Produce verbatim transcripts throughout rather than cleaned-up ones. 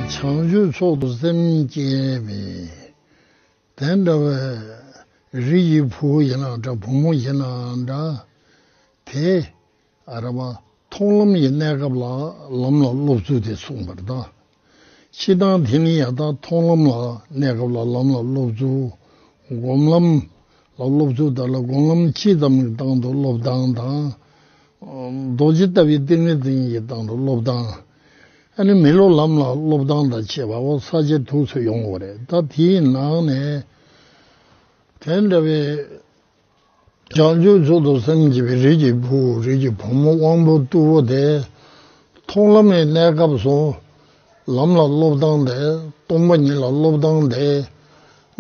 བྱང་ཆུབ་མཆོག་ཏུ་སེམས་བསྐྱེད་པའི། དེ་འདྲ་བའི་རིགས་ཀྱི་བུ་ཡིན་ན་འདྲ། བུ་མོ་ཡིན་ན་འདྲ། དེ་ཨ་ར་བ་མཐོང་ལམ་གྱི་གནས་སྐབས་ལ་ལམ་ལ་སློབ་ཚུལ་དེ་གསུངས་པར་གདའ། སྤྱིར་བཏང་དེ་ནི་ཡང་དག་མཐོང་ལམ་ལ་གནས་སྐབས་ལ་ལམ་ལ་སློབ་ཚུལ། སྒོམ་ལམ་ལ་སློབ་ཚུལ་དག་ལ། སྒོམ་ལམ་སྤྱི་ཙམ་གྱི་སྟེང་དུ་སློབ་སྟངས་དང་། རྡོ་རྗེ་ལྟ་བུའི་ཏིང་ངེ་འཛིན་གྱི་སྟེང་དུ་སློབ་སྟངས། ཨ་ནི་མི་སློབ་ལམ་ལ་སློབ་སྟངས་དང་བཅས་པ་འོ་ས་བཅད་དུས་སུ་ཡོང་བ་རེད། ད་དེའི་ནང་ནས་དེ་འདྲ་བའི་བྱང་ཆུབ་མཆོག་ཏུ་སེམས་བསྐྱེད་པའི་རིགས་ཀྱི་བུ། རིགས་ཀྱི་བུ་མོ་དབང་པོ་རྟུལ་བོ་དེ། མཐོང་ལམ་གྱི་གནས་སྐབས་སུ་ལམ་ལ་སློབ་སྟངས་དེ། སྟོང་པ་ཉིད་ལ་སློབ་སྟངས་དེ།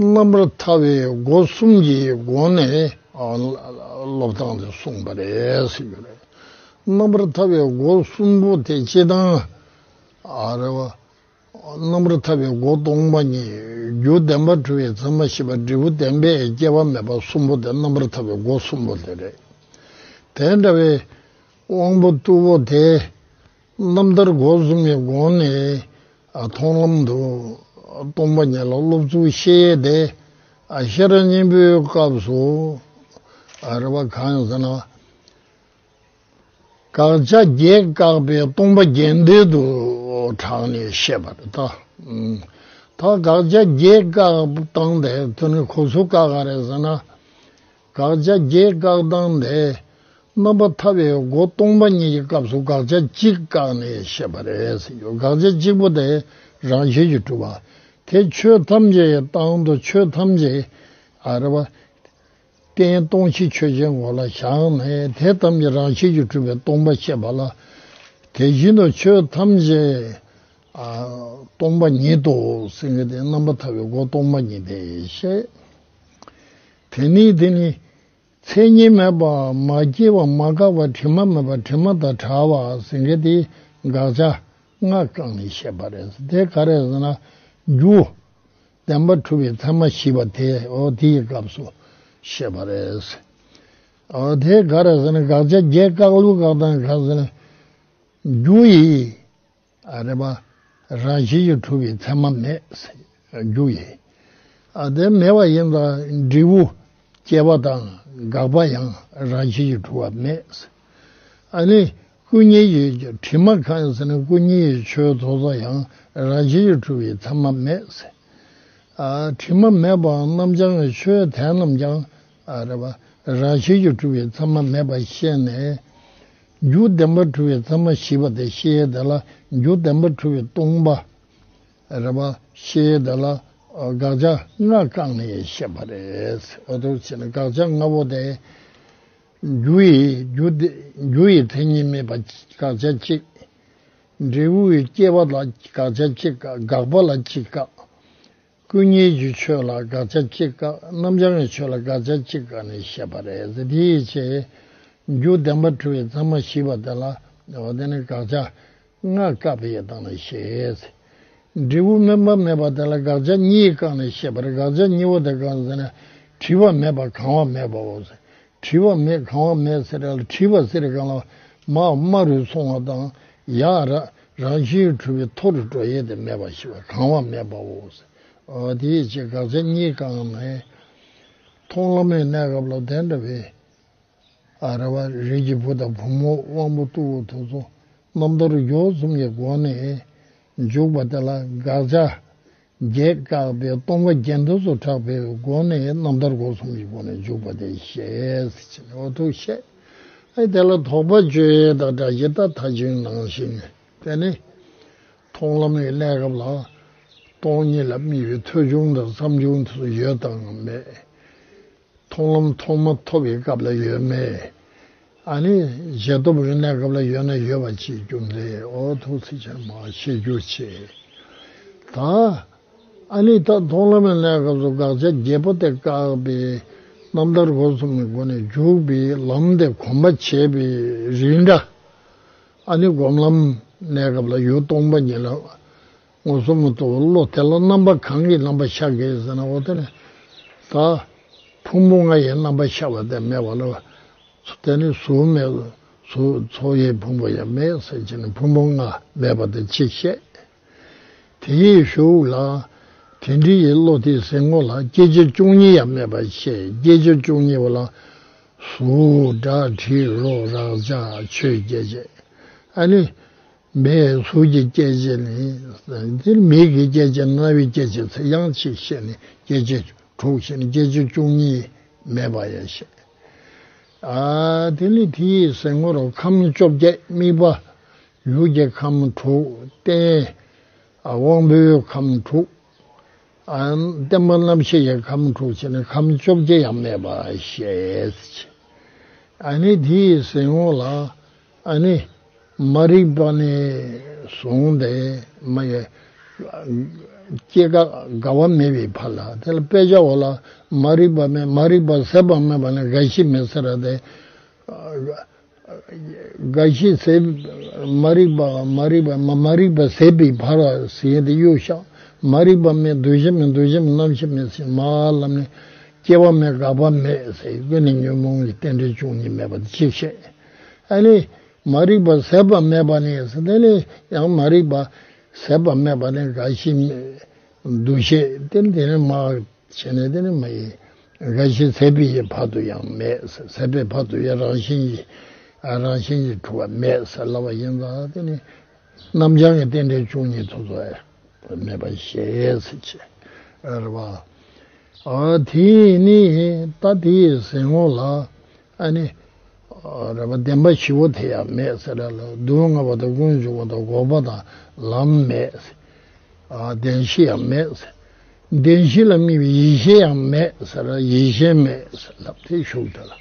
རྣམ་པར་ཐར་པའི་སྒོ་གསུམ་གྱི་སྒོ་ནས་ཨ་སློབ་སྟངས་དེ་གསུངས་པ་རེད་ཟེར་གྱི་རེད། རྣམ་པར་ཐར་པའི་སྒོ་གསུམ་པོ་དེ་སྤྱིར་བཏང་ཨ་རེ་བ། རྣམ་པར་ཐར་པའི་སྒོ་སྟོང་པ་ཉིད། རྒྱུ་བདེན་པར་གྲུབ་པའི་མཚན་མ་ཤེས་པ། འབྲས་བུ་བདེན་པའི་སྐྱེ་བ་མེད་པ་གསུམ་པོ་དེ་རྣམ་པར་ཐར་པའི་སྒོ་གསུམ་པོ་དེ་རེད། དེ་འདྲ་བའི་དབང་པོ་རྟུལ་བོ་དེ་རྣམ་ཐར་སྒོ་གསུམ་གྱི་སྒོ་ནས་ཨ་མཐོང་ལམ་དུ་སྟོང་པ་ཉིད་ལ་སློབ་ཚུལ་བཤད་ཡས་དེ། ཨ་ཤེས་རབ་སྙིང་པོའི་སྐབས་སུ་ཨ་རེ་བ་གང་ཡིན་ཟེར་ན། དགག་བྱ་བརྒྱད་བཀག་པའི་སྟོང་པ་རྒྱན་ལྡན་དུ་དྲངས་ནས་བཤད་པ་རེད་ད། ཨུམ། ད་དགག་བྱ་བརྒྱད་བཀག་སྟངས་དེ་དོན་ནི་ག་ཚོད་བཀག་ག་རེད་ཟེར་ན། དགག་བྱ་བརྒྱད་བཀག་སྟངས་དེ་རྣམ་པར་ཐར་པའི་སྒོ་སྟོང་པ་ཉིད་ཀྱི་སྐབས་སུ་དགག་བྱ་གཅིག་བཀག་ནས་བཤད་པ་རེད་ཟེར་རྒྱུ། དགག་བྱ་གཅིག་པོ་དེ་རང་བཞིན་གྱིས་གྲུབ་པ། དེ་ཆོས་ཐམས་ཅད་ཀྱི་སྟེང་དུ་ཆོས་ཐམས་ཅད་ཨ་རེ་བ། རྟེན་སྟོང་ཆེན་ཆོས་ཅན་ངོ་ལ་བཞག་ནས། དེ་ཐམས་ཅད་རང་བཞིན་གྱིས་གྲུབ་པའི་སྟོང་པ་བཤད་པ་ལ། དེ་བཞིན་དུ་ཆོས་ཐམས་ཅད་ཨ་སྟོང་པ་ཉིད་དོ་ཟེར་མཁན་དེ་རྣམ་པར་ཐར་པའི་སྒོ་སྟོང་པ་ཉིད་དེ་བཤད། དེ་ནི་དེ་ནི་མཚན་ཉིད་མེད་པ། མ་སྐྱེས་པ། མ་འགགས་པ། དྲི་མ་མེད་པ། དྲི་མ་དང་བྲལ་བ་ཟེར་མཁན་དེ་དགག་བྱ་ལྔ་བཀག་ནས་བཤད་པ་རེད། དེ་ག་རེ་ཟེར་ན། རྒྱུ་བདེན་པར་གྲུབ་པའི་མཚན་མ་ཞེས་པ་དེ་འོ་དེ་ཡི་སྐབས་སུ་བཤད་པ་རེད། འོ་དེ་ག་རེ་ཟེར་ན། དགག་བྱ་བརྒྱད་བཀག་ལུགས་བཀག་སྟངས་ག་རེ་ཟེར་ན། རྒྱུ་ཡི་ཨ་རེ་བ་རང་བཞིན་གྱིས་གྲུབ་པའི་མཚན་མ་མེད། རྒྱུ་ཡི་ཨ་དེ་མེད་པ་ཡིན་ཙང་འབྲས་བུ་སྐྱེ་བ་དང་འགག་པ་ཡང་རང་བཞིན་གྱིས་གྲུབ་པ་མེད། ཨ་ནི་ཀུན་ཉོན་གྱི་དྲི་མ་གང་ཡིན་ཟེར་ན། ཀུན་ཉོན་གྱི་ཆོས་ཚོགས་ཙམ་ཡང་རང་བཞིན་གྱིས་གྲུབ་པའི་མཚན་མ་མེད། ཨ་དྲི་མ་མེད་པའམ་རྣམ་བྱང་གི་ཆོས་དེ་རྣམས་ཀྱང་ཨ་རེ་བ་རང་བཞིན་གྱིས་གྲུབ་པའི་མཚན་མ་མེད་པར་བཤད་ནས། རྒྱུ་བདེན་པར་གྲུབ་པའི་མཚན་མ་ཞེས་པ་དེ་བཤད་ཡས་དེ་ལ། རྒྱུ་བདེན་པར་གྲུབ་པའི་སྟོང་པ་རེད་པ། བཤད་ཡས་དེ་ལ་དགག་བྱ་ལྔ་བཀག་ནས་བཤད་པ་རེད། འོ་དེ་བྱས་ན་དགག་བྱ་ལྔ་པོ་དེ། རྒྱུ་ཡི་རྒྱུ་དེ་རྒྱུ་ཡི་མཚན་ཉིད་མེད་པ་དགག་བྱ་གཅིག། འབྲས་བུ་ཡི་སྐྱེ་བ་ལ་དགག་བྱ་གཅིག་བཀག། འགག་པ་ལ་གཅིག་བཀག། ཀུན་ཉོན་གྱི་ཆོས་ལ་དགག་བྱ་གཅིག་བཀག། རྣམ་བྱང་གི་ཆོས་ལ་དགག་བྱ་གཅིག་བཀག་ནས་བཤད་པ་རེད། དེའི་ཕྱིར་རྒྱུ་བདེན་པར་གྲུབ་པའི་མཚན་མ་ཞེས་པ་དེ་ལ། འོ་དེ་ནི་དགག་བྱ་ལྔ་བཀག་པའི་སྟེང་ནས་བཤད། འབྲས་བུ་སྨོན་པ་མེད་པ་དེ་ལ་དགག་བྱ་གཉིས་བཀག་ནས་བཤད་པ་རེད། དགག་བྱ་གཉིས་པོ་དེ་གང་ཟེར་ན། བྲིས་པ་མེད་པ་གང་བ་མེད་པའོ། བྲིས་པ་མེད་གང་བ་མེད་ཟེར་ཡ་ལ། བྲིས་པ་ཟེར་གང་ལ་མར་དམའ་རུ་སོང་བ་དང་། ཡར་རང་བཞིན་གྲུབ་པའི་མཐོ་རུ་འགྲོ་ཡས་དེ་མེད་པ་ཞིག་བ། གང་བ་མེད་པའོ། འོ་དེའི་ཕྱིར་དགག་བྱ་གཉིས་བཀག་ནས། མཐོང་ལམ་གྱི་གནས་སྐབས་ལ་དེ་འདྲ་བའི་ཨ་རེ་བ་རིགས་ཀྱི་བུ་དང་བུ་མོ་དབང་པོ་རྟུལ་བོ་དེ་ཚོ་རྣམ་ཐར་སྒོ་གསུམ་གྱི་སྒོ་ནས་འཇུག་པ་དེ་ལ་དགག་བྱ་བརྒྱད་བཀག་པའི་སྟོང་པ་རྒྱན་དུ་སུ་གྲགས་པའི་སྒོ་ནས་རྣམ་ཐར་སྒོ་གསུམ་གྱི་སྒོ་ནས་འཇུག་པ་དེ་བཤད་ཟེར་གྱི་འོ་ཐུག་བཤད། ཨེ་དེ་ལ་དོགས་པ་གཅོད་ཡས་དང་འདྲ་ཞིག་ད་ད་ཅིང་ནང་བཞིན་དེ་ནི་མཐོང་ལམ་གྱི་གནས་སྐབས་ལ་སྟོང་ཉིད་ལ་དམིགས་པའི་ཐོས་བྱུང་དང་བསམ་བྱུང་དེ་ཚོ་ཡོད་དང་མེད། མཐོང་ལམ་ཐོག་མ་ཐོབ་པའི་སྐབས་ལ་ཡོད་མེད། ཨ་ནི་རྗེས་ཐོབ་རིག་གནས་སྐབས་ལ་ཡོད་ན་ཡོད་པ་ཅིག་རྒྱུ་མཚན་འོ་ཐུག་ཚིག་ཆེན་མ་ཤེས་རྒྱུ་ཆེ། ད་ཨ་ནི་ད་མཐོང་ལམ་གྱི་གནས་སྐབས་སུ་དགག་བྱ་བརྒྱད་པོ་དེ་བཀག་པའི་རྣམ་ཐར་སྒོ་གསུམ་གྱི་སྒོ་ནས་འཇུག་པའི་ལམ་དེ་གོམས་པ་བྱས་པའི་རིགས་འདྲ། ཨ་ནི་སྒོམ་ལམ་གནས་སྐབས་ལ་ཡུལ་སྟོང་པ་ཉིད་ལ་མངོན་སུམ་དུ་བློ་དེ་ལ་རྣམ་པ་གང་གིས་རྣམ་པ་ཤར་གི་ཟེར་ན། འོ་དེ་ནི་ད་ཕུང་པོ་ལྔ་ཡི་རྣམ་པ་ཤར་བ་དེ་མེད་པ་ལ། དེ་ནི་གཟུགས་མེད། གཟུགས་ཚོར་བའི་ཕུང་པོ་ཡང་མེད་ཟེར་གྱི་ནི་ཕུང་པོ་ལྔ་མེད་པ་དེ་གཅིག་བཤད། དེའི་གཞུག་ལ་དེ་འདྲའི་བློ་དེ་ཟིན་ངོ་ལ་སྐྱེ་མཆེད་བཅུ་གཉིས་ཡང་མེད་པར་བཤད། སྐྱེ་མཆེད་བཅུ་གཉིས་པ་ལ་གཟུགས་སྒྲ་དྲི་རོ་རེག་བྱ་ཆོས་སྐྱེ་མཆེད། ཨ་ནི་མེ་གཟུགས་ཀྱི་སྐྱེ་མཆེད་ནི། དེར་མིག་གི་སྐྱེ་མཆེད། རྣ་བའི་སྐྱེ་མཆེད་ཚེ་ཡང་ཅིག་བཤད་ནས་སྐྱེ་མཆེད་དྲུག་བཤད་ནས་སྐྱེ་མཆེད་བཅུ་གཉིས་མེད་པ་ཡང་བཤད། ཨ་དེ་ནི་དེའི་ཟིན་ངོ་ལ་ཁམས་བཅོ་བརྒྱད། དམིགས་པ་ལུས་ཀྱི་ཁམས་དྲུག། རྟེན་ཨ་དབང་པོའི་ཁམས་དྲུག། ཨ་བརྟེན་པ་རྣམ་ཤེས་ཀྱི་ཁམས་དྲུག་བྱས་ནས་ཁམས་བཅོ་བརྒྱད་ཡང་མེད་པར་བཤད། ཨ་ནི་དེའི་ཟིན་ངོ་ལ་ཨ་ནི་མ་རིག་པ་ནས་བཟུང་སྟེ་མ་ཡ་སྐྱེ་འགག་འགག་པ་མེད་པའི་བར་ལ། དེ་ལ་དཔེ་ཆ་འོག་ལ་མ་རིག་པ་མེད། མ་རིག་པ་ཟད་པ་མེད་པ་ནས་རྒ་ཤི་མེད་ཟེར་ར་དེ། རྒ་ཤི་ཟད། མ་རིག་པ་མ་རིག་པ་མ་མ་རིག་པ་ཟད་པའི་བར་ཟེར་ཡས་དེ་གཡུག་བཞག་མ་རིག་པ་མེད། འདུ་ཤེས་མེད། འདུ་ཤེས་མེད། རྣམ་ཤེས་མེད་ཟེར་མར་ལམ་ནས་སྐྱེ་བ་མེད། འགག་པ་མེད་ཟེར། ཀུན་ནས་ཉོན་མོངས་ཀྱི་རྟེན་འབྲེལ་བཅུ་གཉིས་མེད་པ་དེ་གཅིག་བཤད། ཨ་ནི་མ་རིག་པ་ཟད་པ་མེད་པ་ནས་ཟེར། དེ་ནས་ཡང་མ་རིག་པ་ཟད་པ་མེད་པ་ནས་རྒ་ཤི་མེད། འདུ་ཤེས་དེ་དེ་ནས་མར་བྱས་ནས་དེ་ནི་མ་ཡི་རྒ་ཤི་ཟད་པའི་ཡི་བར་དུ་ཡང་མེད། ཟད་པའི་བར་དུ་ཡང་རང་བཞིན་གྱིས་རང་བཞིན་གྱིས་གྲུབ་པ་མེད་ཟེར་ལབ་པ་ཡིན་ཙང་། དེ་ནི་རྣམ་བྱང་གི་རྟེན་འབྲེལ་བཅུ་གཉིས་ཐོབ་ཚོ་མེད་པར་བཤད་ཟེར་བྱས་རེད་པ། ཨ་དེ་ནི་ད་དེའི་ཟིན་ངོ་ལ་ཨ་ནི་རེད་པ། བདེན་པ་བཞི་པོ་དེ་ཡང་མེད་ཟེར་ར་ལ། སྡུག་བསྔལ་བ་དང་ཀུན་འབྱུང་བ་དང་འགོག་པ་དང་ལམ་མེད། ཨ་བདེན་བཞི་ཡང་མེད་ཟེར། བདེན་བཞི་ལ་དམིགས་པའི་ཡེ་ཤེས་ཡང་མེད་ཟེར་ར། ཡེ་ཤེས་མེད་ཟེར་ལབ་དེ་གཞུག་དེ་ལ།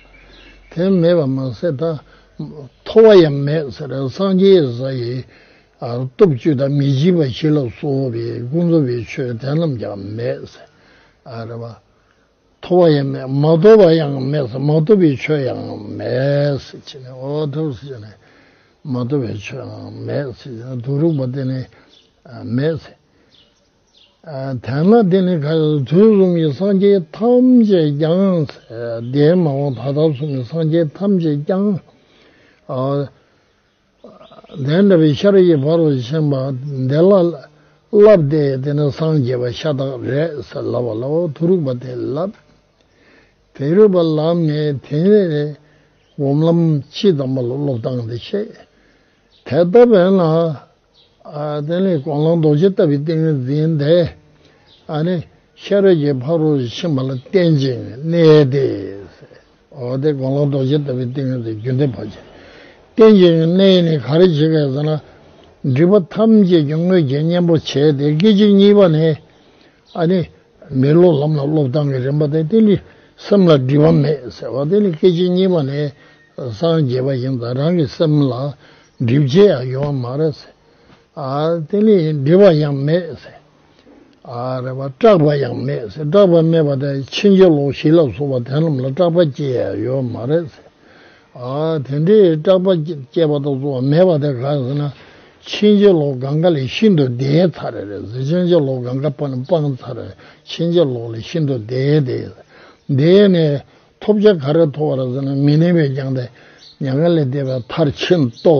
དེ་མེད་པ་མ་ཟད་ད་ཐོབ་པ་ཡང་མེད་ཟེར་ར། སངས་རྒྱས་ས་ཡི་ཨ་སྟོབས་བཅུ་དང་མི་འཇིགས་པ་བཞི་ལ་སོགས་པའི་ཀུན་རྫོབ་པའི་ཆོས་དེ་རྣམས་ཀྱང་མེད་ཟེར། ཨ་རེད་པ། ཐོབ་པ་ཡང་མེད། མ་ཐོབ་པ་ཡང་མེད་ཟེར། མ་ཐོབ་པའི་ཆོས་ཡང་མེད་ཟེར་བྱས་ནས། ཨོ་ཐུགས་ཟེར་ནས་མ་ཐོབ་པའི་ཆོས་ཡང་མེད་ཟེར་བྱས་ནས། སྡུག་རུས་པ་དེ་ནི་མེད་ཟེར། ཨ་དེས་ན་དེ་ནི་ག་དུས་གསུམ་གྱི་སངས་རྒྱས་ཐམས་ཅད་ཀྱང་། དེ་མ་འོངས་ད་ལྟ་གསུམ་གྱི་སངས་རྒྱས་ཐམས་ཅད་ཀྱང་། ཨ། དེ་འདྲ་བའི་ཤེས་རབ་ཀྱི་ཕ་རོལ་ཕྱིན་པ་དེ་ལ་བསླབ་སྟེ་དེ་ནི་སངས་རྒྱས་པ་ཤ་སྟག་རེད་ཟེར་ལབ་པ་ལ། འོ་དུ་རུག་པ་དེ་ལབ། དེ་རུག་པ་ལབ་ནས་དེ་ནས་སྒོམ་ལམ་སྤྱི་དང་པོ་ལ་སློབ་སྟངས་དེ་བཤད། དེ་ལྟ་བས་ན། ཨ་དེ་ནས་སྒོམ་ལམ་རྡོ་རྗེ་ལྟ་བུའི་ཏིང་ངེ་འཛིན་དེ། ཨ་ནི་ཤེས་རབ་ཀྱི་ཕ་རོལ་ཕྱིན་པ་ལ་བརྟེན་ཅིང་གནས་ཏེ། འོ་དེ་སྒོམ་ལམ་རྡོ་རྗེ་ལྟ་བུའི་ཏིང་ངེ་འཛིན་རྒྱུན་གཏན་ཕར་ཕྱིན། བརྟེན་ཅིང་གནས་ནས་ག་རེ་བྱེད་དགོས་ཟེར་ན། སྒྲིབ་པ་ཐམས་ཅད་ཀྱི་དངོས་རྒྱུ་གཉེན་པོ་བྱས་ཏེ། སྐད་ཅིག་གཉིས་པ་ནས་ཨ་ནི་མི་སློབ་ལམ་ལ་སློབ་སྟངས་ཀྱི་རིམ་པ་དེ། དེ་ནི་སེམས་ལ་སྒྲིབ་པ་མེད་ཟེར་བ་དེ་ནི་སྐད་ཅིག་གཉིས་པ་ནས་སངས་རྒྱས་པ་ཡིན་ཙང་རང་གི་སེམས་ལ་སྒྲིབ་བྱེད་ཡང་ཡོད་མ་རེད་ཟེར། ཨ་དེ་ནི་སྒྲིབ་པ་ཡང་མེད་ཟེར། ཨ་རེད་པ། སྐྲག་པ་ཡང་མེད་ཟེར། སྐྲག་པ་མེད་པ་དེ་ཕྱིན་ཅི་ལོག་བཞི་ལ་སོགས་པ་དེ་རྣམས་ལ་སྐྲག་པ་སྐྱེ་ཡ་ཡོད་མ་རེད་ཟེར། ཨ་དེ་འདྲའི་སྐྲག་པ་སྐྱེ་བ་དང་སོགས་པ་མེད་པ་དེ་ག་ཟེར་ན། ཕྱིན་ཅི་ལོག་གང་ག་ལས་ཤིན་ཏུ་འདས་ཚར་རེད་ཟེར། ཕྱིན་ཅི་ལོག་གང་ག་སྤང་ཚར་རེད། ཕྱིན་ཅི་ལོག་ལས་ཤིན་ཏུ་འདས་ཏེ། འདས་ནས་ཐོབ་བྱ་ག་རེ་ཐོབ་པ་རེད་ཟེར་ན། མི་གནས་པའི་རྒྱང་དེ་མྱ་ངན་ལས་འདས་པའི་མཐར་ཕྱིན་ཏོ་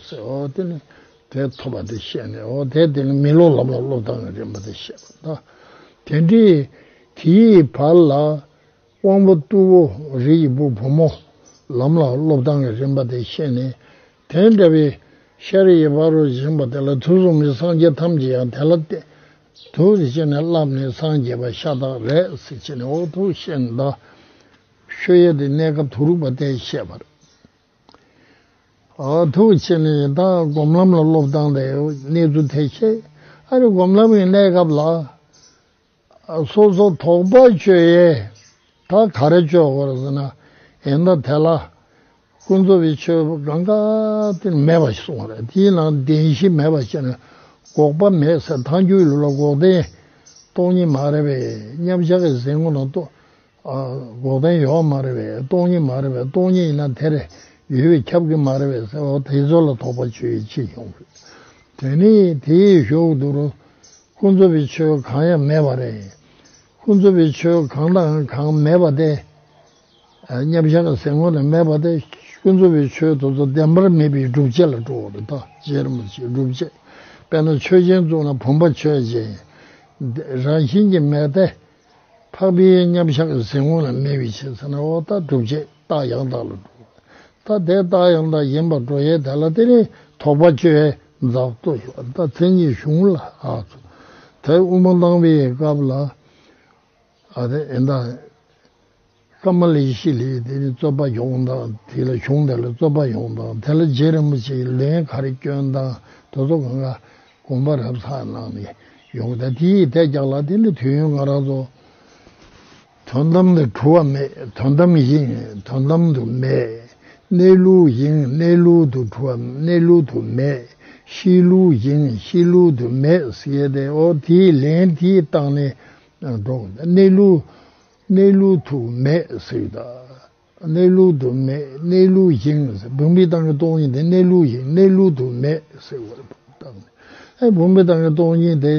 ཟེར། འོ་དེ་ནི། དེ་ཐོབ་པ་དེ་བཤད་ནས། འོ་དེ་དེ་ནི་མི་སློབ་ལམ་ལ་སློབ་སྟངས་ཀྱི་རིམ་པ་དེ་བཤད་པ་དང་། དེ་འདྲའི་དེའི་བར་ལ་དབང་པོ་རྟུལ་པོ་རིགས་ཀྱི་བུ་བུ་མོ་ལམ་ལ་སློབ་སྟངས་ཀྱི་རིམ་པ་དེ་བཤད་ནས། དེ་འདྲ་བའི་ཤེས་རབ་ཀྱི་ཕ་རོལ་ཕྱིན་པ་དེ་ལ་དུས་གསུམ་གྱི་སངས་རྒྱས་ཐམས་ཅད་ཡང་དེ་ལ་བརྟེན་དུ་བྱས་ནས་བསླབས་ནས་སངས་རྒྱས་པ་ཤ་སྟག་རེད་ཟེར་བྱས་ནས། འོ་དུ་བཤད་ནས། ད་ཤོ་ཡེ་དེ་གནས་སྐབས་དུ་རུག་པ་དེ་བཤད་པ་རེད། ཨ་ཐུགས་ཆེ་ནས་ད་སྒོམ་ལམ་ལ་སློབ་སྟངས་དེ་གནས་ཚུལ་དེ་བཤད། ཨ་རེ་སྒོམ་ལམ་གྱི་གནས་སྐབས་ལ་སོ་སོ་དོགས་པ་གཅོད་ཡས་ད་ག་རེ་གཅོད་དགོས་རེད་ཟེར་ན། ཡིན་ད་དེ་ལ་ཀུན་རྫོབ་པའི་ཆོས་གང་ག་དེ་མེད་པ་ཞིག་གསུངས་པ་རེད། དེའི་ནང་བདེན་བཞི་མེད་པ་བཤད་ནས་འགོག་པ་མེད་ཟེར། ཐལ་འགྱུར་ཡུལ་ལ་འགོག་བདེན་སྟོང་ཉིད་མ་རེད་པས། མཉམ་གཞག་གི་གཟིགས་ངོ་ན་ལྟོ། ཨ་འགོག་བདེན་ཡོད་མ་རེད་པས། སྟོང་ཉིད་མ་རེད་པས། སྟོང་ཉིད་ཡིན་ན་དེར་ཡོད་པས་ཁྱབ་ཀྱི་མ་རེད་པས་ཟེར་བ་དེ་ཚོ་ལ་དོགས་པ་གཅོད་ཡས་ཅི་ཡོང་གི། དེ་ནི་དེའི་གཞུག་ཏུ་ཀུན་རྫོབ་པའི་ཆོས་གང་ཡང་མེད་པ་རེད། ཀུན་རྫོབ་པའི་ཆོས་གང་དང་གང་མེད་པ་དེ། ཨ་མཉམ་གཞག་གི་གཟིགས་ངོ་ན་མེད་པ་དེ། ཀུན་རྫོབ་པའི་ཆོས་དེ་ཚོ་བདེན་པར་མེད་པའི་སྒྲུབ་བྱེད་ལ་འགྲོ་བ་རེད། ད་རྗེ་རིན་པོ་ཆེའི་སྒྲུབ་བྱེད། དཔེར་ན་ཆོས་ཅན་བཙུགས་ན་བུམ་པ་ཆོས་ཅན། རང་བཞིན་གྱིས་མེད་དེ། འཕགས་པའི་མཉམ་གཞག་གི་གཟིགས་ངོ་ལ་མེད་པའི་ཕྱིར་ཟེར་ན། འོ་ད་སྒྲུབ་བྱེད་རྟགས་ཡང་དག་ལ་འགྲོ། ད་དེ་རྟགས་ཡང་དག་ཡིན་པར་འགྲོ་ཡས་དེ་ལ་དེ་ནི་དོགས་པ་གཅོད་ཡས་མཛད་སྲོལ་ཡོད། ད་མཚན་ཉིད་གཞུང་ལ་ཨ་ཚོ། དེ་དབུ་མ་བླང་བའི་སྐབས་ལ། ཨ་དེ་ཨེ་ད། ཀ་མ་ལ་ཤཱི་ལའི་དེ་ནི་རྩོད་པ་ཡོང་སྟངས། དེ་ལ་གཞུང་དེ་ལ་རྩོད་པ་ཡོང་སྟངས། དེ་ལ་རྗེ་རིན་པོ་ཆེའི་ལན་ག་རེ་སྐྱོན་སྟངས་དེ་ཚོ་གང་ག་དགོངས་པ་རབ་གསལ་གནང་ནས་ཡོང་། ད་དེའི་དེ་རྒྱག་ལ་དེ་ནི་དུས་ཡུན་ང་རང་ཚོ། དོན་དམ་དུ་གྲུབ་པ་མེད། དོན་དམ་ཡིན། དོན་དམ་དུ་མེད། གནས་ལུགས་ཡིན། གནས་ལུགས་དུ་གྲུབ་པ། གནས་ལུགས་དུ་མེད། གཤིས་ལུགས་ཡིན། གཤིས་ལུགས་དུ་མེད་ཟེར་ཏེ། འོ་དེའི་ལན་དེའི་སྟེང་ནས་འགྲོ། གནས་ལུགས། གནས་ལུགས་དུ་མེད་ཟེར་ད། གནས་ལུགས་དུ་མེད། གནས་ལུགས་ཡིན། བུམ་པའི་སྟེང་གི་སྟོང་ཉིད་དེ་གནས་ལུགས་ཡིན། གནས་ལུགས་དུ་མེད་ཟེར་བ་དང་། ཨེ་བུམ་པའི་སྟེང་གི་སྟོང་ཉིད་དེ་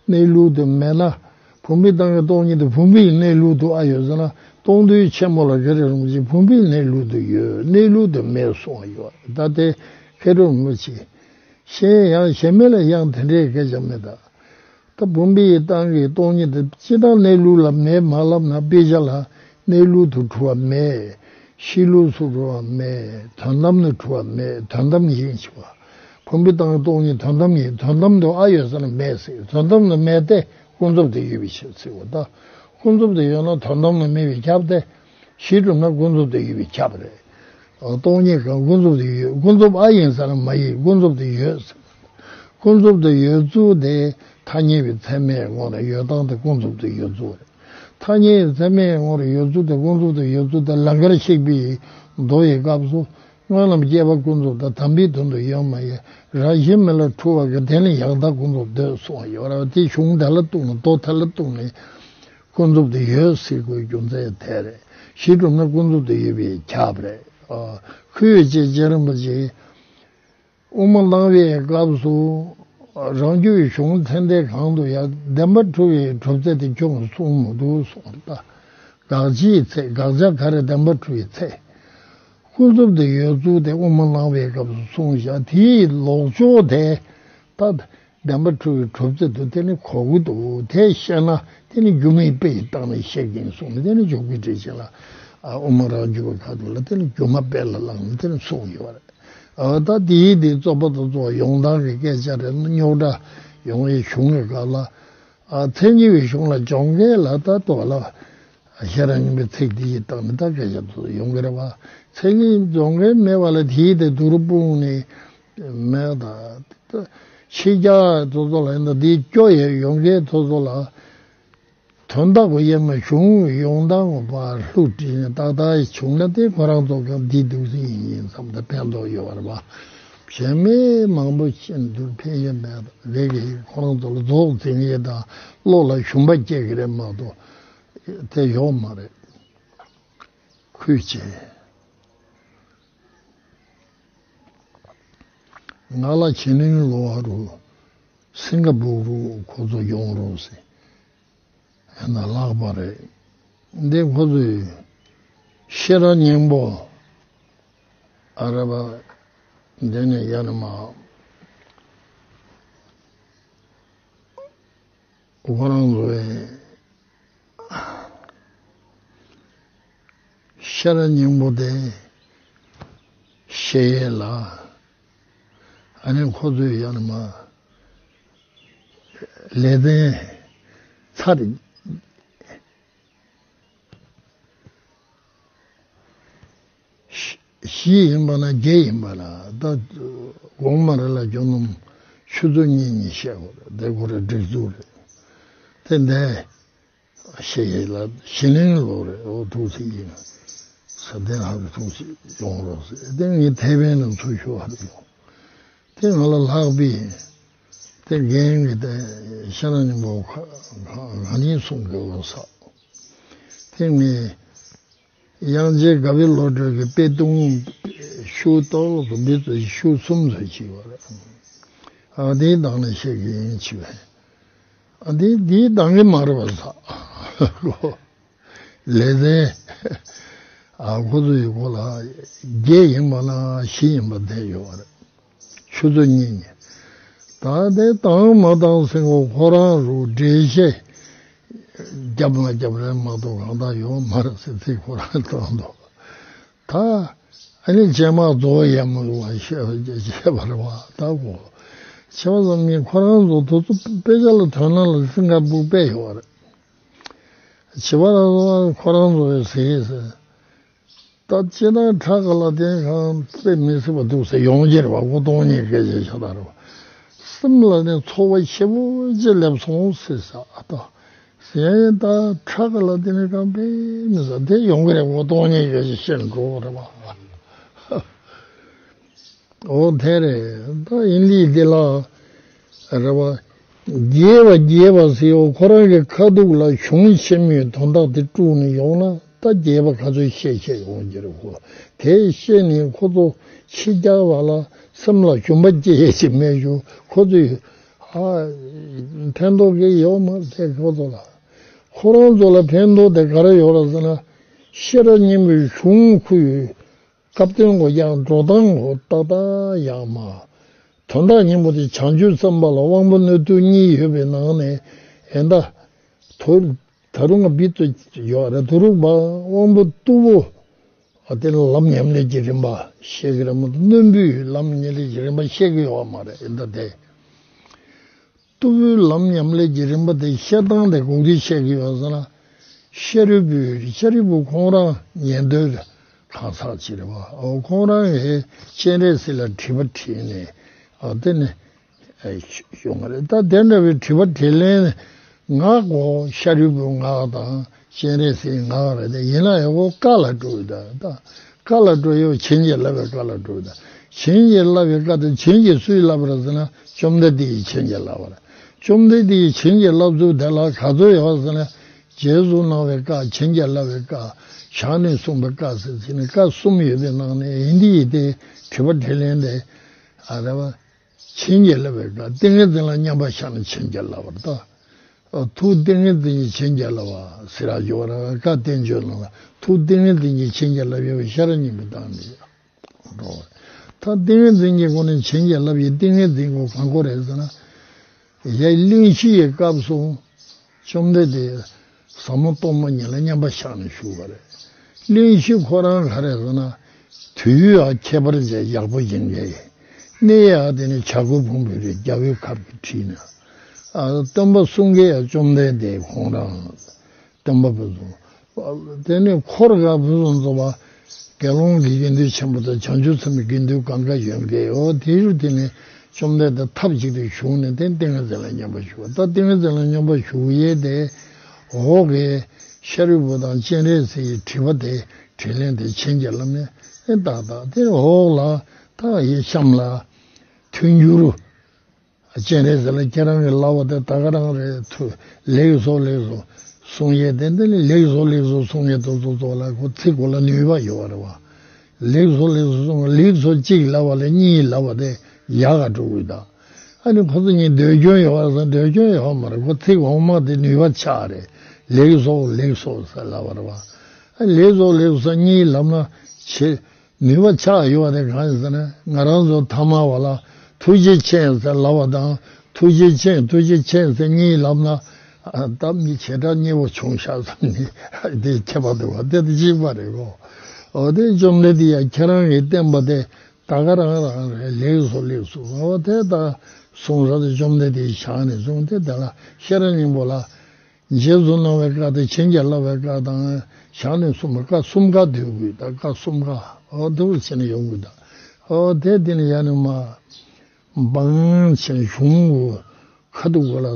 གནས་ལུགས་དུ་མེད་ན། བུམ་པའི་སྟེང་གི་སྟོང་ཉིད་དེ་བུམ་པའི་གནས་ལུགས་དུ་ཨ་ཡོད་ཟེར་ན། སྟོང་ཐུན་ཆེན་མོ་ལ་ག་རེ་རུང་ཅིག་བུམ་པའི་གནས་ལུགས་དུ་ཡོད། གནས་ལུགས་དུ་མེད་གསུངས་པ་ཡོད། ད་དེ་མཁས་གྲུབ་རིན་པོ་ཆེ། གཞན་ཡང་གཞན་མི་ལ་ཡང་དེ་འདྲའི་སྐད་ཆ་མེད་ད། ད་བུམ་པའི་སྟེང་གི་སྟོང་ཉིད་དེ་སྤྱིར་བཏང་གནས་ལུགས་ལ་མེད་མ་ལབ་ན། དཔེ་ཆ་ལ་གནས་ལུགས་དུ་གྲུབ་པ་མེད། གཤིས་ལུགས་སུ་གྲུབ་པ་མེད། དོན་དམ་དུ་གྲུབ་པ་མེད། དོན་དམ་ཡིན་ཞེས་པ། བུམ་པའི་སྟེང་གི་སྟོང་ཉིད་དོན་དམ་ཡིན། དོན་དམ་དུ་ཨ་ཡོད་ཟེར་ན་མེད་ཟེར། དོན་དམ་དུ་མེད་དེ་ཀུན་རྫོབ་ཏུ་ཡོད་པའི་ཕྱིར་ཟེར་བ་དང་། ཀུན་རྫོབ་ཏུ་ཡོད་ན་དོན་དམ་དུ་མེད་པས་ཁྱབ་སྟེ། གཞི་གྲུབ་ན་ཀུན་རྫོབ་ཏུ་ཡོད་པས་ཁྱབ་རེད། སྟོང་ཉིད་གང་ཀུན་རྫོབ་ཏུ་ཡོད། ཀུན་རྫོབ་ཨ་ཡིན་ཟེར་ན་མ་ཡིན། ཀུན་རྫོབ་ཏུ་ཡོད་ཟེར། ཀུན་རྫོབ་ཏུ་ཡོད་ཚུལ་དེ་ཐ་སྙད་པའི་ཚད་མའི་ངོ་ན་ཡོད་སྟངས་དེ་ཀུན་རྫོབ་ཏུ་ཡོད་ཚུལ་རེད། ཐ་སྙད་པའི་ཚད་མའི་ངོ་ན་ཡོད་ཚུལ་དེ་ཀུན་རྫོབ་ཏུ་ཡོད་ཚུལ་དེ་ལང་ཀར་གཤེགས་པའི་མདོ་ཡི་སྐབས་སུ། སྨོན་ལམ་སྐྱེ་བ་ཀུན་རྫོབ་དང་། དམ་པའི་དོན་དུ་ཡོད་མ་ཡིན། རང་བཞིན་མེད་ལ་འཁྲུལ་བ་གི་དེ་ནི་ཡང་དག་ཀུན་རྫོབ་འདོད་གསུངས་པ་ཡོད་རེད། དེ་གཞུང་དེ་ལ་གཏུགས་ནས། མདོ་དེ་ལ་གཏུགས་ནས་ཀུན་རྫོབ་ཏུ་ཡོད་ཟེར་དགོས་རྒྱུ་མཚན་དེ་རེད། གཞི་གྲུབ་ན་ཀུན་རྫོབ་ཏུ་ཡོད་པས་ཁྱབ་རེད། ཨ། ཁོས་ཅེས་རྗེ་རིན་པོ་ཆེས་དབུ་མ་བླང་བའི་སྐབས་སུ། རང་རྒྱུད་གཞུང་ཚད་ལྡན་གང་དུ་ཡང་བདེན་པར་འཁྲུལ་བའི་གྲུབ་ཚད་དེ་ཅུང་གསུངས་མི་འདུག་གསུངས་པ། དགག་བྱའི་ཚད། དགག་བྱ་ག་རེ། བདེན་པར་འཁྲུལ་བའི་ཚད། ཀུན་རྫོབ་ཏུ་ཡོད་ཚུལ་དེ་དབུ་མ་བླང་བའི་སྐབས་སུ་གསུངས་བཞག་དེའི་ལོག་ཕྱོགས་དེ་ད་བདེན་པར་འཁྲུལ་བའི་གྲུབ་ཚད་དུ་དེ་ནི་གོ་གི་འདུག་དེ་བཤད་ན་དེ་ནི་སྒྱུ་མའི་དཔེ་ཡི་སྟེང་ནས་བཤད་ཀྱིན་གསུངས་ནས། དེ་ནི་འཇུག་པའི་འགྲེལ་ཆེན་ལ། ཨ། དབུ་མ་རང་རྒྱུད་པ་ཁ་ཐུག་ལ་དེ་ནི་སྒྱུ་མ་དཔེ་ལ་བླངས་ནས་དེ་ནི་གསུངས་ཡོད་རེད། ཨ། ད་དེའི་དེ་རྩོད་པ་དང་རྩོད་པ་ཡོང་སྟངས་ཀྱི་སྐད་ཆ་རེད། རྙོག་དྲ་ཡོང་བའི་གཞུང་གི་སྐབས་ལ། ཨ། མཚན་ཉིད་ཀྱི་གཞུང་ལ་སྦྱོང་མཁན་ལ་ད་དོ་ལ། ཤེས་རབ་སྙིང་པོའི་ཚིག་འདི་ཡི་སྟེང་ནས་ད་སྐད་ཆ་དེ་ཚོ་ཡོང་གི་རེད་པ། མཚན་ཉིད་སྦྱོང་མཁན་མེད་པ་ལ་དེའི་དེ་དུར་སྤུངས་ནས་མེད་ད། ཕྱི་རྒྱལ་དེ་ཚོ་ལ་ཡིན་ན་དེའི་སྐྱོ་ཡས་ཡོང་མཁན་དེ་ཚོ་ལ། དོན་དག་པོ་ཡིན་ན་གཞུང་ཡོང་སྟངས་པ་ལྷུག་བྲིས་ནས་ཏག་ཏག་བྱུང་ན་དེ་ཁོ་རང་ཚོ་གང་འདི་འདུག་སེ་ཡིན་ཡིན་བསམ་སྟེ་ཕན་ཐོགས་ཡོད་པ་རེད་པ། གཞན་མི་མང་པོ་ཤེས་འདུག་ཕན་ཡོད་མེད་རེད་གི། ཁོ་རང་ཚོ་ལ་རྫོགས་འཛིན་ཡས་དང་བློ་ལ་ཞུམ་པ་སྐྱེ་གི་རེད་མ་གཏོགས། དེ་ཡོག་མ་རེད། ཁོས་བྱས། ང་ལ་ཕྱི་གླིང་ལོག་རུ། སིང་ག་པུར་རུ་ཁོ་ཚོ་ཡོང་རོགས་ཟེར། ཡང་ན་ལྷག་པ་རེད། འདི་ཁོ་ཚོས་ཤེས་རབ་སྙིང་པོ། ཨ་ར་བ། འདི་ནས་ཡར་མར། ཁོ་རང་ཚོའི་ཤེས་རབ་སྙིང་པོ་དེ་བཤད་ཡས་ལ། ཨ་ནི་ཁོ་ཚོས་ཡར་མར་ལེ་ཚན་ཚར། བཞི་ཡིན་པ་ན་བརྒྱད་ཡིན་པ་ན། ད་དགོངས་མ་རེད་ལ། ཇོ་ནུམ་ཆུ་ཚོད་གཉིས་གཉིས་བཤད་དགོས་རེད། དེ་ཁོ་རའི་སྒྲིག་འཛུགས་རེད། དེ་འདས་བཤད་ཡས་ལ་ཕྱི་གླིང་ལོག་རེད། འོ་ཐུགས་སྲས་ཡིན་ས་དེ་ཧ་གི་ཐུགས་སྲས་ཡོང་རོགས་ཟེར། དེ་ངས་ཐེ་ཝན་ལ་ཚུར་ཤོག་ཧ་གི་ཡོང་། དེ་ང་ལ་ལྷག་པས་དེ་རྒན་གྱིས་དེ་ཤེས་རབ་སྙིང་པོ་ག་ག་ནས་གསུང་གི་ཡོད་ས། དེ་ངས་དབྱངས་ཅན་དགའ་བའི་བློ་གྲོས་ཀྱི་དཔེ་སྟོང་ཉིད་ཤོག་ཏོག་ཙམ་འདི་ཚོ་ཤོག་གསུམ་ཚོ་ཅིག་ཡོད་རེད། ཨ། དེའི་ནང་ནས་བཤད་ཀྱི་ཡིན་ཅི་བས། ཨ། དེ་དེའི་ནང་གི་མ་རེད་པ་ཟེར། ལེ་ཚན། ཨ། ཁོ་ཚོ་ཡི་གོ་ལ་བརྒྱད་ཡིན་པ་ན་བཞི་ཡིན་པ་བསྡད་ཡོད་རེད། ཆུ་ཚོད་གཉིས་ནས། ད་དེ་བཏང་མ་བཏང་ཟེར་གོ་ཁོ་རང་རུ་འགྲེལ་བཤད་རྒྱབ་མ་རྒྱབ་རེད་མ་གཏོགས་གང་ལྟར་ཡོད་མ་རེད་ཟེར་ཚིག་ཁོ་རང་བཏང་འདུག་ད་ཨ་ནི་རྗེས་མ་རྫོགས་ཡ་མོ་བ་བཤད་བཤད་པ་རེད་བ། ད་གོ་བྱས་པ་ཙམ་ཉིད་ཁོ་རང་ཚོ་དུ་ཚོ་དཔེ་ཆ་ལ་དོན་སྣང་ལ་སེང་ག་སྦུག་དཔེ་ཡོད་རེད། བྱས་པ་ལ་ཁོ་རང་ཚོ་བས་ཟེར་ཟེར། ད་སྤྱིར་བཏང་ཁྲ་ཁ་ལ་དེ་གང་དཔེ་མི་སྲིད་པ་འདུག་ཟེར་ཡོང་གི་རེད་བ། མགོ་སྟོང་ཉིད་སྐད་ཆ་ཤ་སྟག་རེད་བ། སེམས་ལ་ནི་ཚོར་བ་ཞེ་པོ་ཅིག་སླེབས་སོང་ཟེར་ས་ཨ་ད། ཟེར་ཡིན་ད་ཁྲ་ཁ་ལ་དེ་ནི་གང་དཔེ་མི་སྲིད་དེ་ཡོང་གི་རེད། མགོ་སྟོང་ཉིད་སྐད་ཆ་བཤད་འགྲོ་རེད་བ། འོ་དེ་རེད། ད་ཡིན་ལི་དེ་ལ་རེད་བ། རྒྱས་པ་རྒྱས་པ་ཟེར་ཡོ་ཁོ་རང་གི་ཁ་ཐུག་ལ་གཞུང་ཆེན་མོའི་དོན་དག་དེ་དཀྲུགས་ནས་ཡོང་ན་ད་རྒྱས་པ་ག་ཚོད་བཤད་བཤད་ཡོང་གི་རེད་ཁོ། དེ་བཤད་ནས་ཁོ་ཚོ་ཕྱི་རྒྱལ་བ་ལ་སེམས་ལ་ཞུམ་པ་སྐྱེ་ཡས་ཅིག་མེད་ཞུ་ཁོ་ཚོས་ཨ་ཕན་ཐོགས་ཀྱི་ཡོད་མ་རེད་ཁོ་ཚོ་ལ། ཁོ་རང་ཚོ་ལ་ཕན་ཐོགས་དེ་ག་རེ་ཡོད་རེད་ཟེར་ན་ཤེས་རབ་སྙིང་པོའི་གཞུང་ཁུ་ཡོད། སྐབས་དོན་གོ་ཡང་འགྲོ་སྟངས་གོ་ཏག་ཏག་ཡང་མ། དོན་དག་སྙིང་པོ་དེ་བྱང་ཆུབ་སེམས་དཔའ་ལ་དབང་པོ་སྣོད་དུ་གཉིས་ཡོད་པའི་ནང་ནས་ཨེ་ད། དོ་ད་རུང་ང་བིད་དུ་ཡོད་རེད། དོ་རུང་བ་དབང་པོ་རྟུལ་པོ་ཨ་དེ་ལ་ལམ་ཉམས་ལེན་གྱི་རིམ་པ་བཤད་ཀྱི་རེད་མ་གཏོགས་རྣོན་པོའི་ལམ་ཉམས་ལེན་གྱི་རིམ་པ་བཤད་ཀྱི་ཡོད་མ་རེད་ཨེ་ད་དེ། རྟུལ་པོའི་ལམ་ཉམས་ལེན་གྱི་རིམ་པ་དེ་བཤད་སྟངས་དེ་གོང་དུ་བཤད་ཀྱི་ཡོད་ཟེར་ན། ཤཱ་རིའི་བུ་ཤཱ་རིའི་བུ་ཁོང་རང་ཉན་ཐོས་གང་ཟག་ཅིག་རེད་བ། འོ་ཁོང་རང་གིས་སྤྱན་རས་གཟིགས་ལ་དྲི་བ་དྲིས་ནས་ཨ་དེ་ནི་ཨ་ཞུ་ང་རེད། ད་དེ་འདྲ་བའི་དྲི་བ་དྲིས་ལན་ངག་གོ་ཤཱ་རིའི་བུ་ངག་དང་སྤྱན་རས་གཟིགས་ངག་རེད་དེ་ཡིན་ན་ཡང་འོ་བཀའ་ལ་འགྲོ་ཡོད་ད་ད། བཀའ་ལ་འགྲོ་ཡོད་བྱིན་གྱིས་བརླབས་པའི་བཀའ་ལ་འགྲོ་ཡོད་ད། བྱིན་གྱིས་བརླབས་པའི་བཀའ་དེ་བྱིན་གྱིས་སུས་བརླབས་པ་རེད་ཟེར་ན་བཅོམ་ལྡན་འདས་ཀྱིས་བྱིན་གྱིས་བརླབས་པ་རེད། བཅོམ་ལྡན་འདས་ཀྱིས་བྱིན་གྱིས་བརླབས་ཚུལ་དེ་ལ་ག་ཚོད་ཡོད་ཟེར་ན། རྗེས་སུ་གནང་བའི་བཀའ་བྱིན་གྱིས་བརླབས་པའི་བཀའ་ཞལ་ནས་གསུངས་པའི་བཀའ་ཟེར་ཚིག་ནི་བཀའ་གསུམ་ཡོད་པའི་ནང་ནས་ཡིན་འདི་ཡིན་ཏེ་དྲི་བ་དྲིས་ལན་དེ་ཨ་རེ་བ། བྱིན་གྱིས་བརླབས་པའི་བཀའ་ཏིང་ངེ་འཛིན་ལ་མཉམ་པར་བཞག་ནས་བྱིན་གྱིས་བརླབས་པར་ལྟ། ཐུགས་ཏིང་ངེ་འཛིན་གྱིས་བྱིན་གྱིས་བརླབས་པ་ཟེར་ར་ཡོད་ར་བཀའ་བསྟན་བཅོས་ནང་ལ་ཐུགས་ཏིང་ངེ་འཛིན་གྱིས་བྱིན་གྱིས་བརླབས་ཡོད་པའི་ཤེས་རབ་སྙིང་པོའི་སྟེང་ནས། ད་ཏིང་ངེ་འཛིན་གྱི་སྒོ་ནས་བྱིན་གྱིས་བརླབས་ཡིན་ཏིང་ངེ་འཛིན་གྱི་སྒོ་གང་གོ་རེད་ཟེར་ན། ཡ་གླེང་གཞི་ཡི་སྐབས་སུ་བཅོམ་ལྡན་འདས་ཟབ་མོ་སྟོང་པ་ཉིད་ལ་མཉམ་པར་བཞག་ནས་བཞུགས་པ་རེད། གླེང་གཞི་ཁོ་རང་ག་རེ་ཟེར་ན། དུས་ཡང་ཁྱད་པར་ཅན་ཡག་པོ་ཡིན་པས། གནས་ཡང་དེ་ནི་བྱ་རྒོད་ཕུང་པོའི་རི་རྒྱལ་པོའི་ཁབ་ཀྱི་ཁྲིད་ན། ཨ་སྟོན་པ་གསུང་མཁན་ཡང་བཅོམ་ལྡན་འདས་ཁོང་རང་སྟོན་པ་ཕུན་སུམ། དེ་ནས་འཁོར་ག་ཕུན་སུམ་ཚོགས་པ་དགེ་སློང་གི་དགེ་འདུན་ཆེན་པོ་དང་བྱང་ཆུབ་སེམས་དཔའི་དགེ་འདུན་གང་ག་ཡོད་མཁན་ཡོད་དེ་རུ་དེ་ནས་བཅོམ་ལྡན་འདས་ཐབས་ཅིག་ཏུ་བཞུགས་ནས་དེ་ཏིང་ངེ་འཛིན་ལ་མཉམ་པར་བཞུགས་པ་ད་ཏིང་ངེ་འཛིན་ལ་མཉམ་པར་བཞུགས་ཡས་དེ་འོག་གི་ཤཱ་རིའི་བུ་དང་སྤྱན་རས་གཟིགས་ཀྱི་དྲི་བ་དེ་དྲིས་ལན་དེ་བྱིན་གྱིས་བརླབས་ནས་ཨེ་ཏག་ཏག་དེ་འོག་ལ་ད་ཡི་གཤམ་ལ་མཐུན་འགྱུར། སྤྱན་རས་གཟིགས་ལ་ཁྱེད་རང་གི་ལབ་པ་དེ་ད་ག་རང་རེད་ཐུ་ལེགས་སོ་ལེགས་སོ་གསུང་ཡས་དེ་འདི་ནི་ལེགས་སོ་ལེགས་སོ་གསུང་ཡས་དེ་ཚོ་ཚོ་ལ་ཁོ་ཚིག་གོ་ལ་ནུས་པ་ཡོད་པ་རེད་བ། ལེགས་སོ་ལེགས་སོ་གསུང་ལེགས་སོ་གཅིག་ལབ་པ་ལས་གཉིས་ལབ་པ་དེ་ཡག་ག་འགྲོ་གི་ད། ཨ་ནི་ཁོ་ཚོ་གཉིས་འདོད་སྐྱོན་ཡོད་པ་རེད་ཟེར་འདོད་སྐྱོན་ཡོད་མ་རེད་ཁོ་ཚིག་འོག་མ་དེ་ནུས་པ་ཆག་རེད། ལེགས་སོ་ལེགས་སོ་ཟེར་ལབ་པ་རེད་བ། ཨ་ལེགས་སོ་ལེགས་སོ་གཉིས་ལབ་ན་ཆེ། ནུས་པ་ཆག་ཡོད་པ་དེ་གང་ཡིན་ཟེར་ན་ང་རང་ཚོ་ཐ་མལ་པ་ལ་ཐུགས་རྗེ་ཆེ་ཟེར་ལབ་པ་དང་ཐུགས་རྗེ་ཆེ་ཐུགས་རྗེ་ཆེ་ཟེར་གཉིས་ལབ་ན་ཨ་ད་མི་བྱེ་བྲག་སྙིང་པོ་ཆུང་བཞག་ཙམ་ནི་དེ་ཁྱད་པར་འདུག་བ་དེ་དེ་གཅིག་པ་རེད་གོ། འོ་དེ་བཅོམ་ལྡན་འདས་ཡང་ཁྱེད་རང་གིས་བསྟན་པ་དེ་ད་ག་རང་རང་རེད་ལེགས་སོ་ལེགས་སོ་འོ་དེ་ད་གསུང་ས་དེ་བཅོམ་ལྡན་འདས་ཀྱི་ཞལ་ནས་གསུངས་དེ་དེ་ལ་ཤེས་རབ་སྙིང་པོ་ལ། རྗེས་སུ་གནང་བའི་བཀའ་དང་བྱིན་གྱིས་བརླབས་པའི་བཀའ་དང་ཞལ་ནས་གསུངས་པའི་བཀའ་གསུམ་ཀ་འདོད་དགོས་ད་བཀའ་གསུམ་ཀ་འོ་འདུག་བྱས་ནས་ཡོང་དགོས་ད་འོ་དེ་དེ་ནས་ཡང་ནས་མ་འབངས་ཆེན་གཞུང་གི་ཁ་ཐུག་གོ་ལ་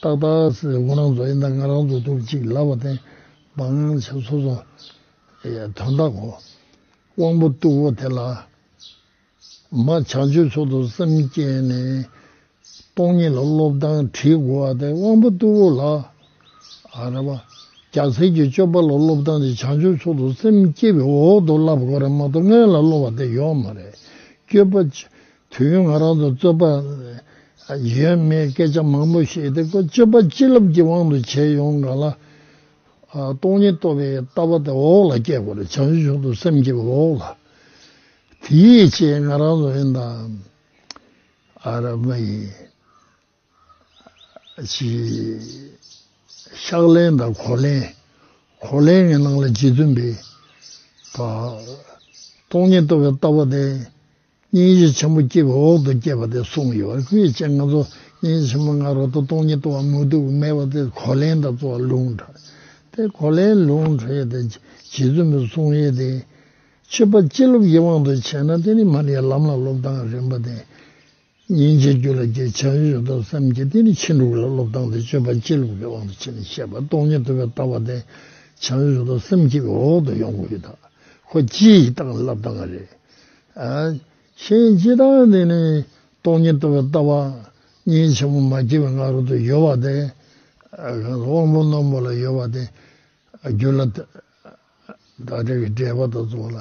ཏག་ཏག་སེ་ཁོ་རང་ཚོ་ཡིན་ད་ང་རང་ཚོ་ཐུག་ཅིག་ལབ་པ་དེ་འབངས་ཆེན་སོ་སོ་ཡ་དོན་དག་གོ་དབང་པོ་རྟུལ་པོ་དེ་ལ། མ་བྱང་ཆུབ་མཆོག་ཏུ་སེམས་བསྐྱེད་ནས་སྟོང་ཉིད་ལ་སློབ་སྟངས་བྲིས་དགོས་པ་དེ་དབང་པོ་རྟུལ་པོ་ལ་ཨ་རེ་བ། རྒྱལ་སྲས་ཀྱི་སྤྱོད་པ་ལ་སློབ་སྟངས་དེ་བྱང་ཆུབ་མཆོག་ཏུ་སེམས་བསྐྱེད་པའི་འོག་ཏུ་བསླབ་དགོས་རེད་མ་གཏོགས་སྔོན་ལ་སློབ་པ་དེ་ཡོད་མ་རེད། སྤྱོད་པ་ཅི་དུས་ཡུན་ང་རང་ཚོ་རྩོད་པ་ཡོད་མེད་སྐད་ཆ་མང་པོ་བཤད་དེ་ཁོ་སྤྱོད་པ་བྱིན་རླབས་ཀྱི་དབང་དུ་བྱས་ཡོང་ག་ལ་ཨ་སྟོང་ཉིད་རྟོགས་པའི་ལྟ་བ་དེ་འོག་ལ་སྐྱེ་དགོས་རེད་བྱང་ཆུབ་མཆོག་ཏུ་སེམས་བསྐྱེད་པའི་འོག་ལ། དེའི་ཕྱིར་ང་རང་ཚོ་ཡིན་དང་། ཨ་ར་མ་ཡིན། ཅིག་ཕྱག་ལེན་དང་གོ་ལེན། གོ་ལེན་གྱི་ནང་ལ་རྗེ་བཙུན་པས་ད་སྟོང་ཉིད་རྟོགས་པའི་ལྟ་བ་དེ་སྙིང་རྗེ་ཆེན་པོ་སྐྱེ་བའི་འོག་ཏུ་སྐྱེས་པ་དེ་གསུངས་ཡོད་པ། ཁོའི་ཅན་ང་ཚོ་སྙིང་རྗེ་ཆེན་པོ་ང་རོ་ཏོ་སྟོང་ཉིད་རྟོགས་པ་མུ་སྟེགས་མེད་པ་དེ་གོ་ལེན་དང་གཙོ་བོ་ལུང་དྲངས་ཏེ། གོ་ལེན་ལུང་དྲངས་ཡས་དེ་རྗེ་བཙུན་པས་གསུངས་ཡས་དེ། སྤྱོད་པ་སྤྱི་ལོབས་ཀྱི་དབང་དུ་བྱས་ན་དེ་ནི་མ་ནི་ལམ་ལ་སློབ་སྟངས་རིམ་པ་དེ། སྙིང་རྗེ་རྒྱུད་ལ་སྐྱེ། བྱང་ཆུབ་སེམས་སྐྱེ། དེ་ནི་ཕྱིན་དྲུག་ལ་སློབ་སྟངས་དེ་སྤྱོད་པ་སྤྱི་ལོབས་ཀྱི་དབང་དུ་བྱས་ནས་བཤད་པ། སྟོང་ཉིད་རྟོགས་པའི་ལྟ་བ་དེ་བྱང་ཆུབ་སེམས་སྐྱེ་བའི་འོག་ཏུ་ཡོང་དགོས་ཡོད། ད་ཁོ་སྤྱིའི་སྟངས་ལ་སློབ་སྟངས་རེད། ཨ། ཕྱིན་སྤྱི་དང་དེ་ནི་སྟོང་ཉིད་རྟོགས་པའི་ལྟ་བ་སྙིང་རྗེ་ཆེན་པོ་མ་སྐྱེས་པའི་ང་རོ་ཏོ་ཡོད་པ་དེ། ཨ། དབང་པོ་རྣོན་པོ་ལ་ཡོད་པ་དེ། རྒྱུད་ལ་བདག་འབྲས་ཀྱི་འབྲེལ་བ་དང་གཙོ་བོ་ལ།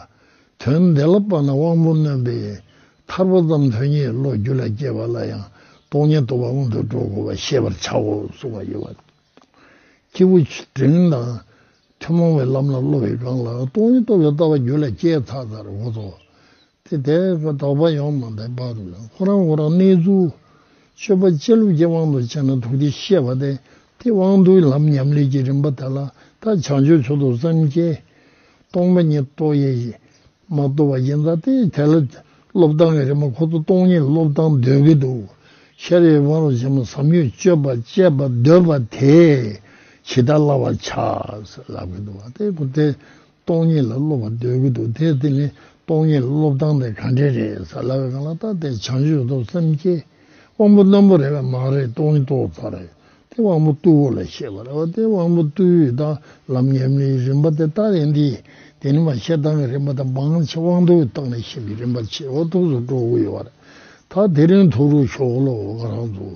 དོན་འདི་ལ་དཔག་ན་དབང་པོ་རྣོན་པོས་ཐར་པ་ཙམ་དོན་གཉེར་བློ་རྒྱུད་ལ་སྐྱེས་པ་ལ་ཡང་སྟོང་ཉིད་རྟོགས་པ་དབང་དུ་འགྲོ་དགོས་པ་ཤེས་པར་བྱའོ་གསུངས་པ་ཡོད་པ། སྐྱེས་བུ་འབྲིང་དང་ཐུན་མོང་བའི་ལམ་ལ་སློབ་པའི་སྒང་ལ་སྟོང་ཉིད་རྟོགས་པའི་ལྟ་བ་རྒྱུད་ལ་སྐྱེས་ཚར་ཚར་འོ་ཚོ། དེ་དེ་ག་དོགས་པ་ཡོང་མ་བསྡད་པ་རེད། ཁོ་རང་ཁོ་རང་གནས་ཚུལ་སྤྱོད་པ་སྤྱི་ལོབས་ཀྱི་དབང་དུ་བྱས་ན་ཐུགས་རྗེ་ཤེས་པ་དེ་དེ་དབང་དུ་ལམ་ཉམས་ལེན་གྱི་རིམ་པ་དེ་ལ་ད་བྱང་ཆུབ་མཆོག་ཏུ་སེམས་བསྐྱེད། སྟོང་པ་ཉིད་རྟོགས་ཡས་མ་རྟོགས་པ་ཡིན་ཙང་དེ་དེ་ལ་སློབ་སྟངས་ཀྱི་རིམ་པ་ཁོ་ཚོ་སྟོང་ཉིད་སློབ་སྟངས་སྡོད་ཀྱི་འདུག་ཤེས་རིག་དབང་དུ་བྱས་ན་བསམ་ཡུལ་སྤྱོད་པ་སྤྱད་པ་སྡོད་པ་དེ་ཇི་ལྟར་བསླབ་པར་བྱ་ཟེར་ལབ་ཀྱི་འདུག་བ། དེ་ཁོ་དེ། སྟོང་ཉིད་ལ་སློབ་པ་སྡོད་ཀྱི་འདུག་དེ་དེ་ནི་སྟོང་ཉིད་ལ་སློབ་སྟངས་དེ་ག་འདྲས་རེད་ཟེར་ལབ་པའི་སྒང་ལ་ད་དེ་བྱང་ཆུབ་ཏུ་སེམས་བསྐྱེད། དབང་པོ་རྣོན་པོ་རེད་པས་མ་རེད། སྟོང་ཉིད་རྟོགས་ཚར་རེད། དེ་དབང་པོ་རྟུལ་པོ་ལ་བཤད་པ་རེད་བ། དེ་དབང་པོ་རྟུལ་པོའི་ད་ལམ་ཉམས་ལེན་རིམ་པ་དེ་ལྟ་ཡིན་དེ། དེ་ནི་མ་བཤད་སྟངས་ཀྱི་རིམ་པ་དང་མང་ཆེ་དབང་དུ་བཏང་ནས་བཤད་པའི་རིམ་པ་ཆེ་བ་ཐུགས་སུ་འགྲོ་གི་ཡོད་པ་རེད། ད་དེ་རིང་ཐུགས་རུ་ཤོག་ལོ་ང་རང་ཚོ།